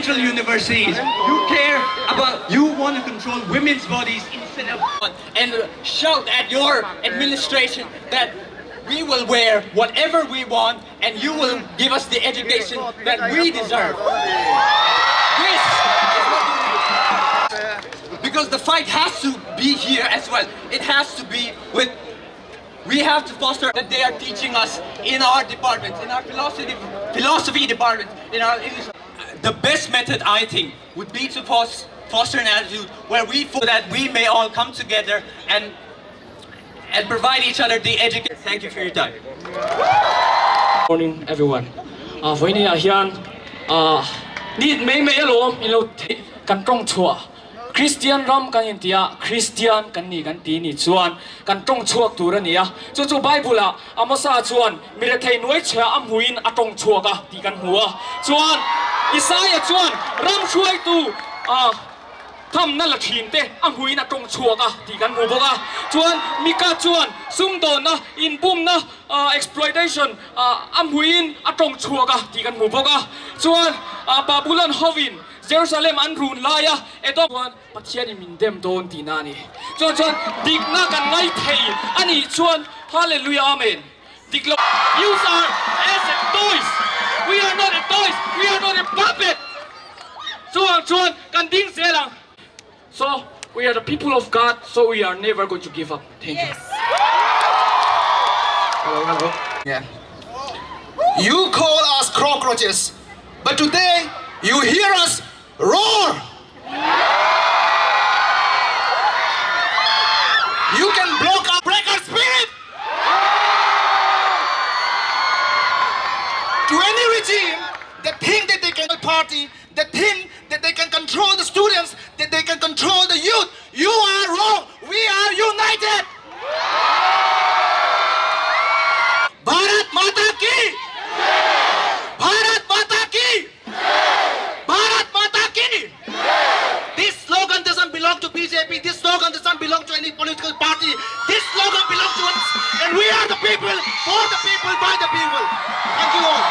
central universities. You care about, you want to control women's bodies instead of, and shout at your administration that we will wear whatever we want and you will give us the education that we deserve. This is what we need. Because the fight has to be here as well. It has to be with, we have to foster that they are teaching us in our departments, in our philosophy, philosophy department, in our English. The best method, I think, would be to foster an attitude where we feel that we may all come together and and provide each other the education. Thank you for your time. Morning everyone. Uh, voini ah hian uh, nit mei mei alawm in lo kan tawng chhuah Christian ram kan in tia Christian kan ni kan ti ni chuan kan tawng chhuak tur ani a chu chu Bible ah Amosa chuan mirethei nuai chhia a hmuin a tawng chhuak a tih kan hmu a chuan Isaiah chuan ram hruaitu uh, Thamna la thin te a hmuin a tawng chhuak a tih kan hmu bawk a. Chuan Mika chuan sumdawnna, inbumna, exploitation, a hmuin a tawng chhuak a tih kan hmu bawk a. Chuan Babulon hovin Jerusalem an run laia Edom chuan Pathianin min dem dawn tihna a ni. Chuan chuan dikna kan ngai thei a nih chuan Hallelujah Amen. Dik lo. Use our as a toys. We are not a toys. We are not a puppet. Chuvang chuan kan ding zel ang. So we are the people of God so we are never going to give up. Thank you. Hello, hello. Yeah. You call us cockroaches, but today you hear us roar. You can block our break our spirit. To any regime that think that they can party, that think that they can control the students, that they can control the youth, you are wrong. We are united. Bharat Mata ki! Bharat Mata ki! Bharat Mata ki! This slogan doesn't belong to BJP. This slogan doesn't belong to any political party. This slogan belongs to us. And we are the people, for the people, by the people. Thank you all.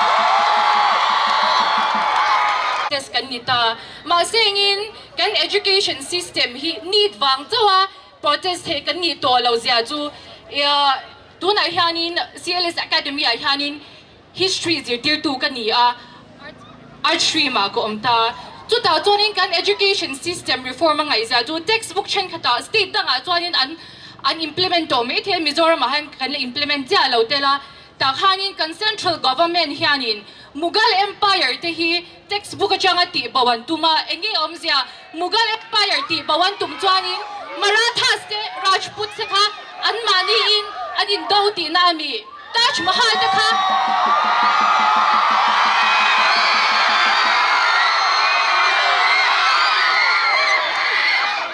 Test kan ni ta. Mahse engin kan education system hi need vang chauh a protest theih kan nih tawh lo zia chu tunah hianin CLS Academy ah hianin History zirtirtu ka ni a, Art stream ah ka awm ta. Chutah chuanin kan education system reform a ngaihzia chu textbook thenkhatah state dangah chuanin an an implement tawh mai thei a, Mizoram ah hian kan la implement chiah lo tel a. Tah khanin kan central government hianin Mughal Empire te hi textbook atanga tih bo an tum a, eng nge awmzia Mughal Empire tih bo an tum chuanin Marathas te Rajputs te kha anmahniin an indo tihna a ni. Taj Mahal te kha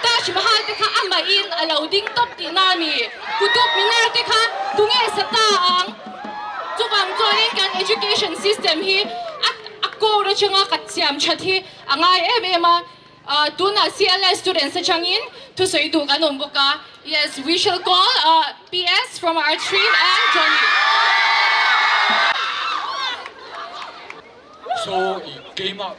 Taj Mahal te kha amahin a lo ding tawp tihna a ni. Qutub Minar te kha tunge sa ta ang? Chuvang chuanin kan education system hi a a core atanga ka siam that hi a ngai em em a. Tunah CLS students atangin thusawi duh kan awm bawk a. Yes, we shall call PS from our stream and Johnny. So keimah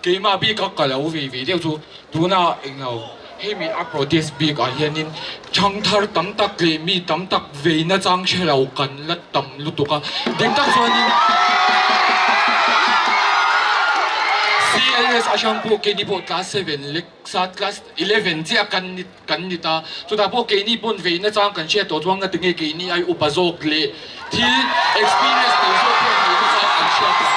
keimah bik a ka lo ve ve deuh chu tunah englo hemi a protest bik ah hianin thangthar tam tak leh mi tam tak veina chang hre lo kan la tam lutuk a, dik tak chuanin CLS atang pawh keini pawh class seven leh class 11 chiah kan ni kan ni ta, chutah pawh keini pawn veina chang kan hriat tawh chuan ngatinge keini ai upa zawk leh thil experience nei zawk hian veina chang an hriat a.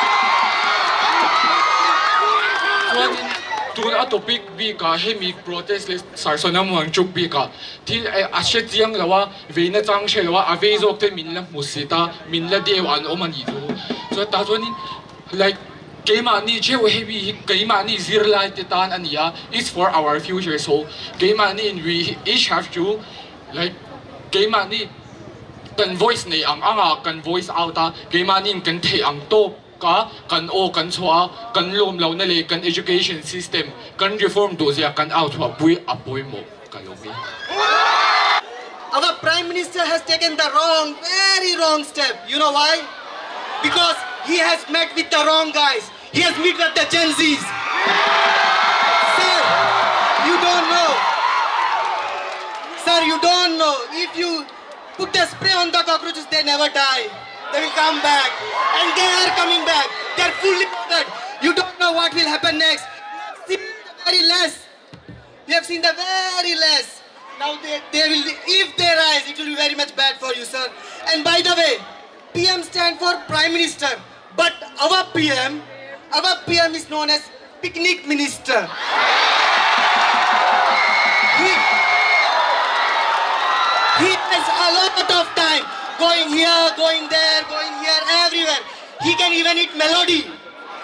Chuanin tun a topic bikah hemi protest leh Sarsana Muangchuk bikah thil a hre chiang lo a, Veina chang hre lo a, a vei zawk te min la hmu sit a, min la deu an awm a nih chu. Chuan tah chuanin like keimahni theuh hemi hi keimahni zirlai te tan a ni a, it's for our future so keimahni in we each have to like keimahni kan voice nei ang ang a kan voice out a, keimahni in kan theih ang tawk a kan aw kan chhuah a, kan lawm lohna leh kan education system kan reform duh zia kan au chhuah pui a pawimawh ka lo mi. Our Prime Minister has taken the wrong, very wrong step. You know why? Because he has met with the wrong guys. He has met with the Gen Zs. Sir, you don't know. Sir, you don't know. If you put the spray on the cockroaches, they never die. They will come back. And they are coming back. They are fully loaded. You don't know what will happen next. You have seen the very less. You have seen the very less. Now they, they will, if they rise, it will be very much bad for you, sir. And by the way, PM stand for Prime Minister. But our PM, our PM is known as Picnic Minister. He, he has a lot of time going here, going there, going here, everywhere. He can even eat melody.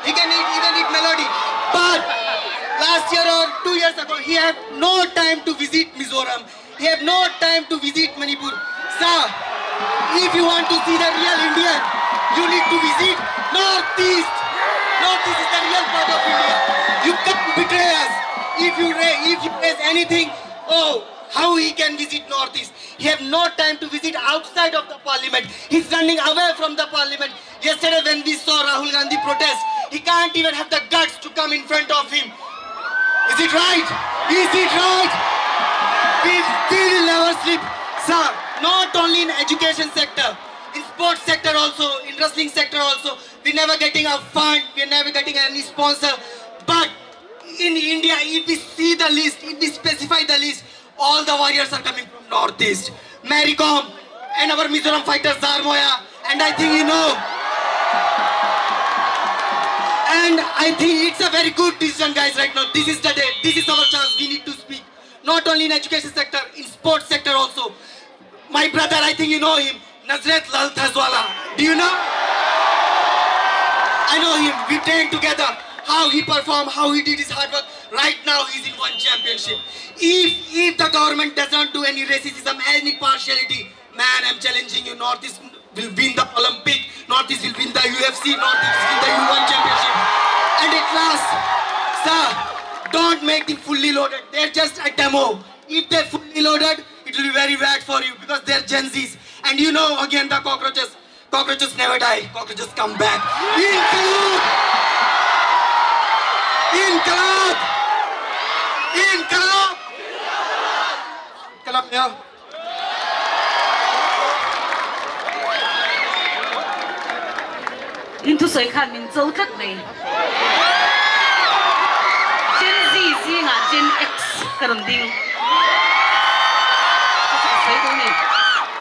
He can eat, even eat melody. But last year or 2 years ago, he had no time to visit Mizoram. He had no time to visit Manipur. Sir, if you want to see the real Indian, you need to visit Northeast. Northeast is the real part of India. You can't betray us. If you if you raise anything, oh, how he can visit Northeast? He have no time to visit outside of the parliament. He's running away from the parliament. Yesterday when we saw Rahul Gandhi protest, he can't even have the guts to come in front of him. Is it right? Is it right? We, we will never sleep. Sir, not only in education sector, in sports sector also, in wrestling sector also, we're never getting a fund, we're never getting any sponsor. But in India, if we see the list, if we specify the list, all the warriors are coming from Northeast. Mary Kom and our Mizoram fighter Zarmoya, and I think you know. And I think it's a very good decision, guys, right now. This is the day. This is our chance. We need to speak. Not only in education sector, in sports sector also. My brother, I think you know him, Nazareth Lalthazuala. Do you know? I know him. We trained together. How he performed, how he did his hard work. Right now, he's in one championship. If, if the government doesn't do any racism, any partiality, man, I'm challenging you. Northeast will win the Olympic. Northeast will win the UFC. Northeast will win the U1 championship. And at last, sir, don't make them fully loaded. They're just a demo. If they're fully loaded, it will be very bad for you because they're Gen Zs. And you know, again, the cockroaches. Cockroaches never die. Cockroaches come back. Inqilab! Inqilab! Inqilab! Inqilab, yeah. In thusawi khan min cho tlat mai. Gen Z zingah Gen X ka rawn ding. Ka chu ka sawi dawn a ni.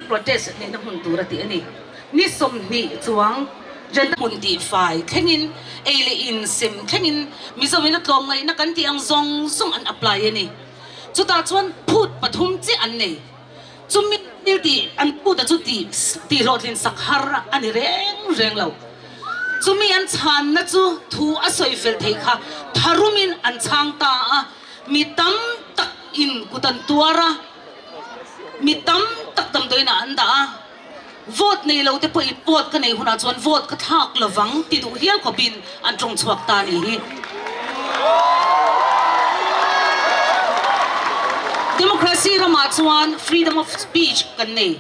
Protest neihna hmun tur a tih a ni. Ni 20 chuang Gen hmun tih fai thlengin ei leh in sem thlengin Mizoin a tlawm ngaihna kan tih ang zawng zawng an apply a ni. Chutah chuan phut pathum chiah an nei. Chumi thil tih an puta chu tih tih hlawhtlin sak har a ni reng reng lo. Chumi an chhanna chu thu a sawi fel theih kha tharumin an chhang ta a, mi tam tak in kut an tuar a, mi tam tak damdawiinah an dah a, vote nei lo te pawhin vote ka nei hunah chuan vote ka thlak lovang ti duh hial khawpin an tawng chhuak ta a nih hi. Democracy ramah chuan freedom of speech kan nei.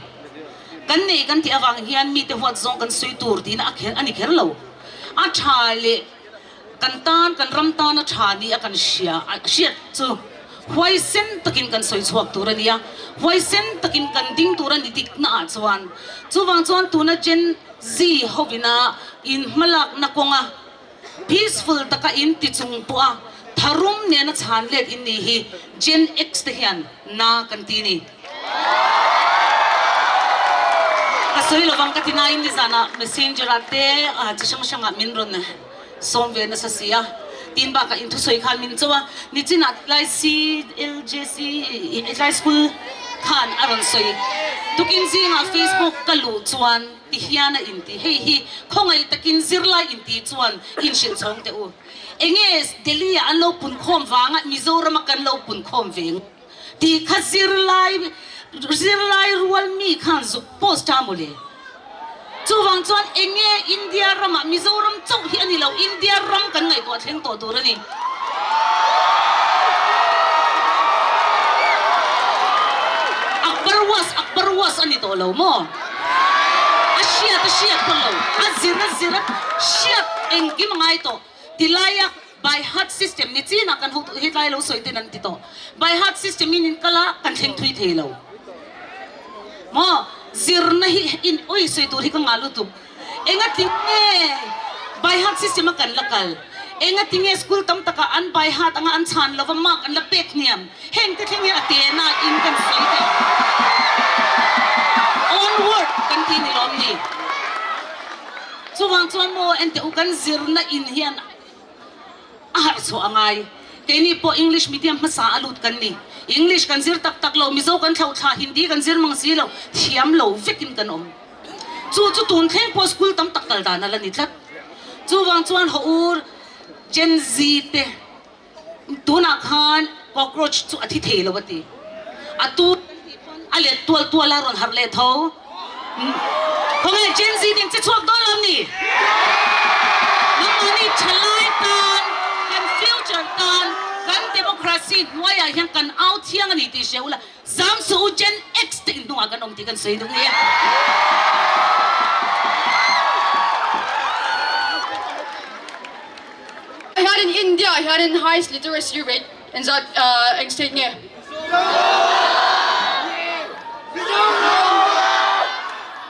Kan nei kan tih avang hian mite huat zawng kan sawi tur tiin a kher a ni kher lo. A tha leh kan tan, kan ram tan a tha ni a kan hria, hriat chu huaisen takin kan sawi chhuak tur a ni a, huaisen takin kan ding tur a ni dikna ah chuan. Chuvang chuan tuna Gen Z hovina in hmalakna kawnga Peaceful taka in ti chung pawh a tharum nena chhan let in ni hi Gen X te hian na kan ti ni. Ka sawi lovang ka ti nain nizanah messenger ah te chi hrang hrang ah min rawn sawm ve nasa si a, tin bakah in thusawi khan min cho a, nichinah tlai CLJC tlai school khan a rawn sawi tukin zingah Facebook ka luh chuan Ti hian a inti. Hei hi khawngaih takin zirlai inti chuan inhrilh chhawng teh u. Enge Delhi ah an lo pun khawm vanga Mizoram a kan lo pun khawm ve ang tih kha zirlai zirlai rual mi khan zuk post a mawle. Chuvang chuan enge India ramah Mizoram chauh hi a ni lo, India ram kan ngaihtuah thleng tawh tur a ni. Akbar was Akbar was a ni tawh lo maw? A hriat a hriat pawn lo, a zir a zir a hriat engkim a ngai tawh. Tilaia by heart system ni chinah kan hotu hetlai lo sawi ten an ti tawh. By heart system in in kal a, kan thleng thui thei lo. Maw? Zirna hi in awi sawi tur hi ka ngah lutuk. Enga tinge by heart system a kan la kal? Enga tinge school tam takah an by heart anga an chhan lova mark an la pek hniam? Heng te thleng hian a tena in kan sawi teh. Onward kan ti ni lawm ni? Chuvang chuan maw enteh u kan zirna in hian a harh chhuah a ngai. Keini pawh English medium hmasa a lut kan ni. English kan zir tak tak lo, Mizo kan thlauh thla, Hindi kan zir mang si lo, thiam lo vekin kan awm. Chu chu tun thleng pawh school tam tak kal dan a la ni tlat. Chuvang chuan haw ur Gen Z te tunah khan cockroach chu a thi thei lo a ti. A tu a let tual tual a rawn harh leh tho. Khawnge Gen Z te che chhuak dawn lo ni? Nangmahni thalai tan, kan future tan, kan democracy hnuaiah hian kan au thiang a ni tih hria ula. Zam suh u Gen X te inhnungah kan awm tih kan sawi duh nia. Hianin India ah hianin highest literacy rate engzat eng state nge?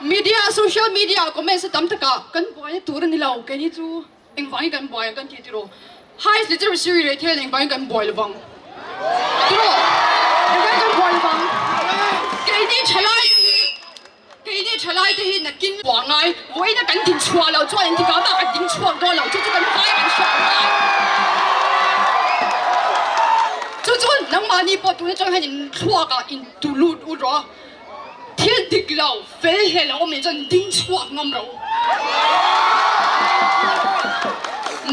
Media social media ah comments a tam takah kan buaina tur a ni lo keini chu. Engvangin kan buai ang kan ti tiraw? Highest literacy rate hian engvangin kan buai lovang tiraw? Engvangin kan buai lovang? Keini thalai te hi, keini thalai te hi nakin buah ngai, vawiina kan din chhuah loh chuan engtikah mah kan ding chhuak dawn lo, chu chu kan vai kan hriat ngai. Chu chu nangmahni pawh tun atang hian in thluakah in tu lut ut rawh a. Thil dik lo, fel hle lo awm nih chuan ding chhuak ngam ro.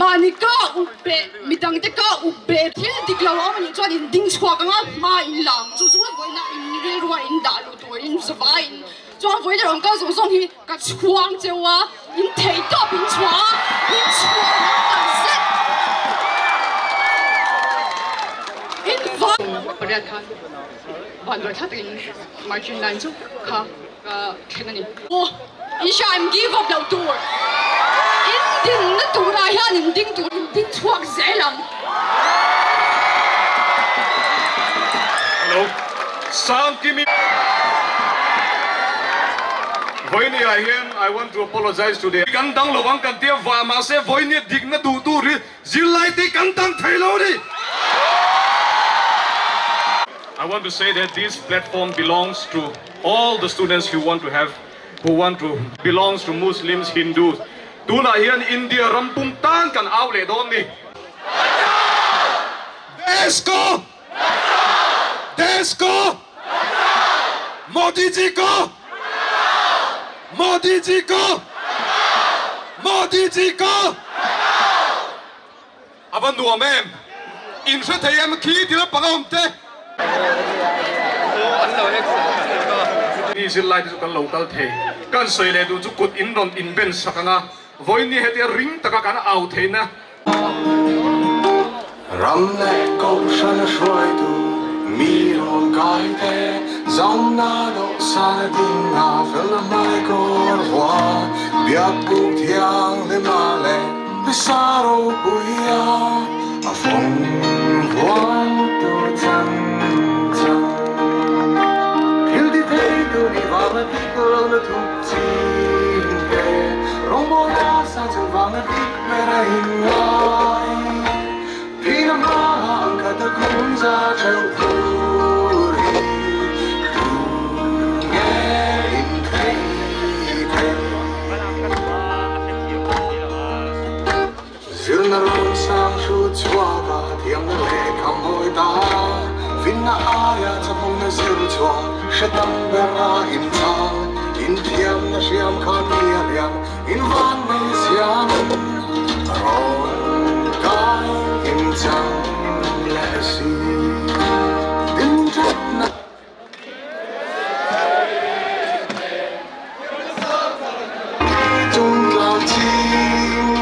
Mahni ka up beh, midangte ka up beh, thil dik lo a awm anih chuan in ding chhuak ang a, hma in la ang. Chu chu vawiina in rilrua in dah luh tur in zavaiin chuan vawiina rawn kal zawng zawng hi ka chhuang cheu a, in thei tawp in chhuah a, in chhuah ngam tak zet. In va. Pariat khan. Vanduai thla takin margin line chu kha ka thleng a ni. Aw, in hria em give up loh tur, in dinna turah hian in ding tur in ding chhuak zel ang. Hello, Sangkimi. Vawinia hian I want to apologize to the kan dang lovang kan tia vah mahse vawinia dikna duh tur hi zirlai te kan dang thei lo a ni. I want to say that this platform belongs to all the students who want to have who want to belongs to Muslims, Hindus. Tunah hian India ram pum tan kan au leh dawn ni. Desh ko! Desh ko! Modi ji ko! Modi ji ko! Modi ji ko! A va nuam em? In hre thei em khi ti lampang a awm te? Ni zirlai te chu kan lo kal thei. Kan sawi leh duh chu kut in rawn inben sak ang a, vawiin ni hetia ring taka kan au theihna. Ram leh kohhran a hruaitu mi rawn kai te, Zamna dawhsan a ding a, felna hmai kawr hua, Biak buk thianghlima leh. Hmasa ropuia a fawng huan tu chang chang. Thil ti thei tu ni vang a dik lo na thup chin te, rawngbawl nasa chu vang a dik ber a in ngai. Thin a hma ang khat a khum za theuh tur hi tu nge in thei thei. Zirna ram sang hrut chhuak a thiamna lehkha mawi ta, Finna aia chapawna zir chhuah hre tam ber a inchhang, Inthiamna hriam kha mi a lian in van nei siam rawn kai inchang leh si din thatna. Chung tlau ching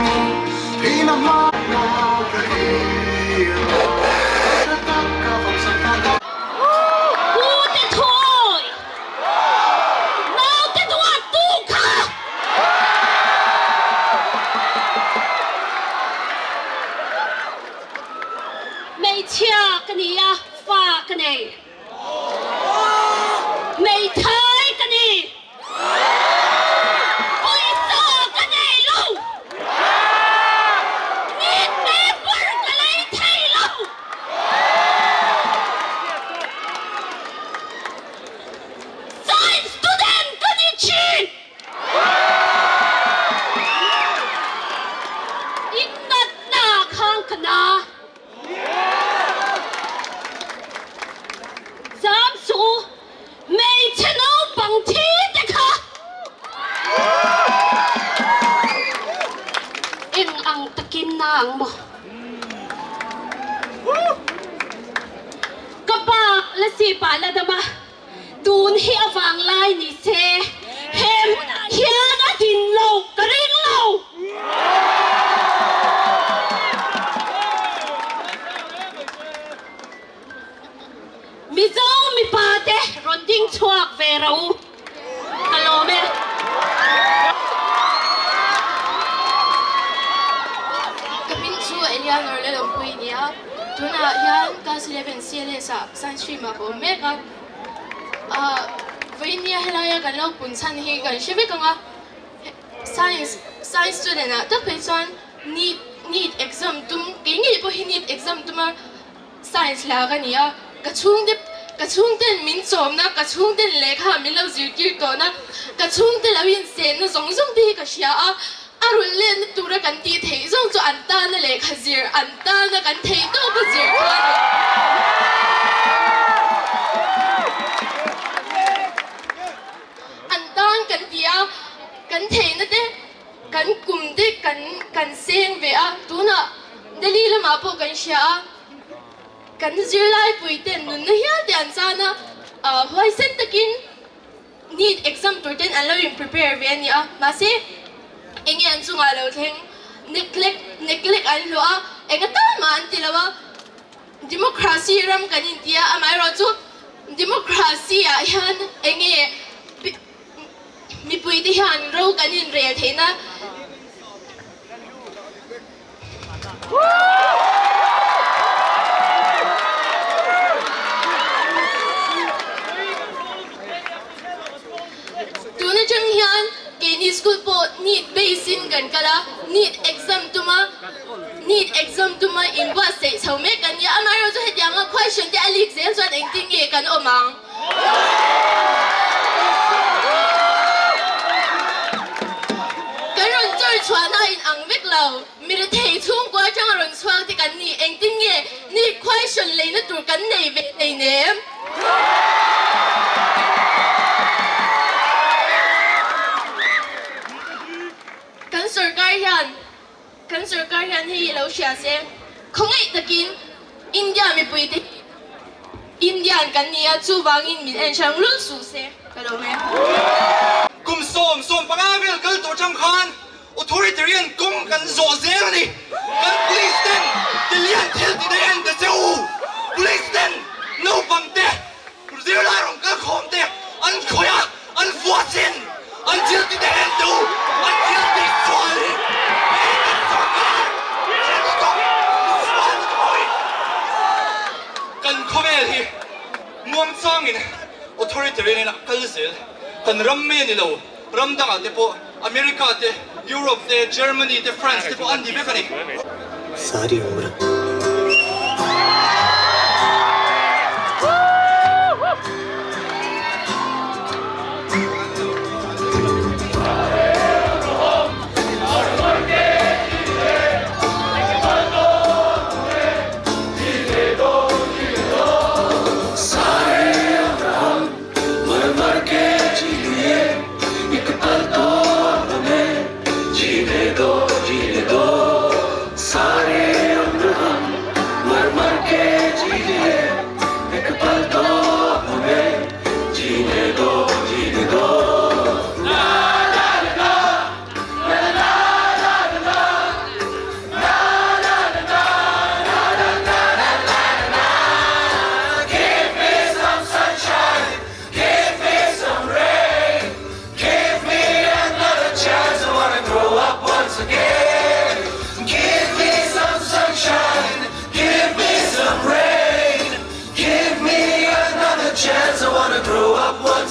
hi na hma na ka hir lo ka tak ka vawm sak ta ka. Pu te thawi naute duat tu kha. ka ni a, fa ka nei. Hmeithai ka ni. Pawisa ka nei lo. Neet paper ka lei thei lo. Science student ka ni thin. Innatna khang ka na. Zam suh u, hmeichhe naupang thi te kha. Eng ang takin na ang maw? Ka pa la sip ah la dam a. Tun hi a vanglai ni se he hmunah hian a din lo ka ring lo. Mizo mipa te rawn ding chhuak ve ro u ka lawm e. Ka hming chu Elianor Lalawmpui a ni a, tunah hian class 11 CLS ah science stream ah ka awm mek a. Ahh vawinia helaia kan lo pun chhan hi kan hre vek ang a, science science student ah tak phei chuan NEET NEET exam tum kei ngei pawh hi NEET exam tuma science la ka ni a, ka chhungte ka chhungten min chawmna ka chhungten lehkha min lo zirtir tawhna ka chhungte lo insenna zawng zawng te hi ka hria a, a rulh letna tura kan tih theih zawng chu an tana lehkha zir, an tana kan theih tawka zir kha a ni. An tan kan ti a, kan theihna te, kan kum te kan kan seng ve a, tunah Delhi lamah pawh kan hria a, kan zirlaipui ten nunna hial te an chan a, huaisen takin NEET exam tur ten an lo in prepare ve a ni a, mahse enge an chungah lo thleng neglect neglect an hlawh a, enga tal mah an ti lo a, democracy ram kan in ti a, amaherawh chu democracy ah hian enge mipui te hian ro kan in rel theihna. Tun atang hian keini school pawh NEET base in kan kal a, NEET exam tuma NEET exam tuma inbuatsaih chho mek kan nia. Amaherawhchu hetianga question te a leak zel chuan engtin nge kan awm ang? Kan rawn chawr chhuahna a inang vek lo. Mi rethei chhungkua atanga rawn chhuak te kan ni. Engtin nge ni question leina tur kan nei ve thei nem? Kan sorkar hian Kan sorkar hian hei i lo hria se, khawngaih takin India mipuite hi Indian kan ni a, chuvangin min en hrang lul suh se ka lo hre. Kum 75 vel kal tawh tang khan authoritarian kawng kan zawh zel a ni. Kan police ten tilian thil ti daih en ta che u. Police ten naupang te, zirlai rawn kal khawm te an khawih a, An vuachin an thil ti te en tu an thil ti sual hi hei kan sorkar thil lutuk sual lutuk ho hi kan khawvel hi muangchangin authoritarian in a kal zel kan ram mai a ni lo ram dangah te pawh America te Europe te Germany te France te pawh an ni vek a ni. Sari umra.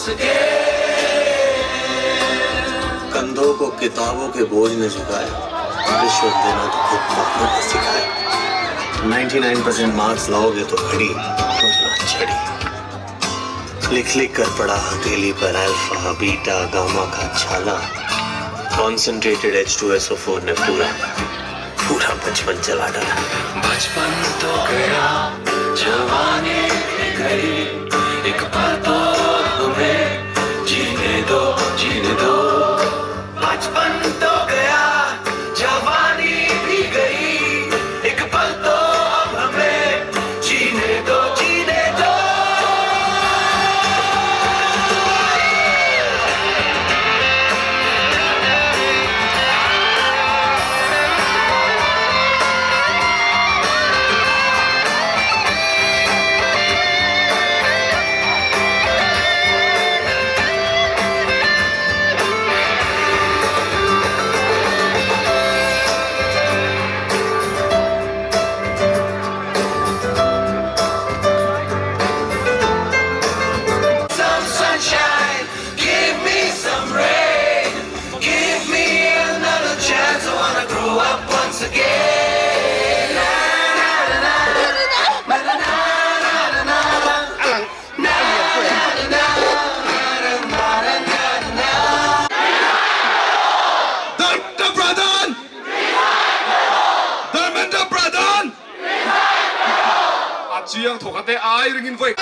once again. कंधों को किताबों के बोझ ने झुकाया, रिश्वत देना तो खुद बापों ने सिखाया। 99% मार्क्स लाओगे तो घड़ी वरना छड़ी। लिख लिख कर पड़ा हथेली पर alpha beta gamma का छाला। कॉन्सेंट्रेटेड H2SO4 ने पूरा पूरा बचपन जला डाला। बचपन तो गया, जवानी भी गई, एक पल तो हमें जीने दो, जीने दो। बचपन तो गया, जवानी भी गई, एक पल तो अब हमें जीने दो, जीने दो। Some sunshine, give me some rain, give me another chance. I wanna grow up once again. Na na na na na na na na na na na na na na na. Dharmendra Pradhan! Dharmendra Pradhan! A chiang thawk ate ai ringin vawi.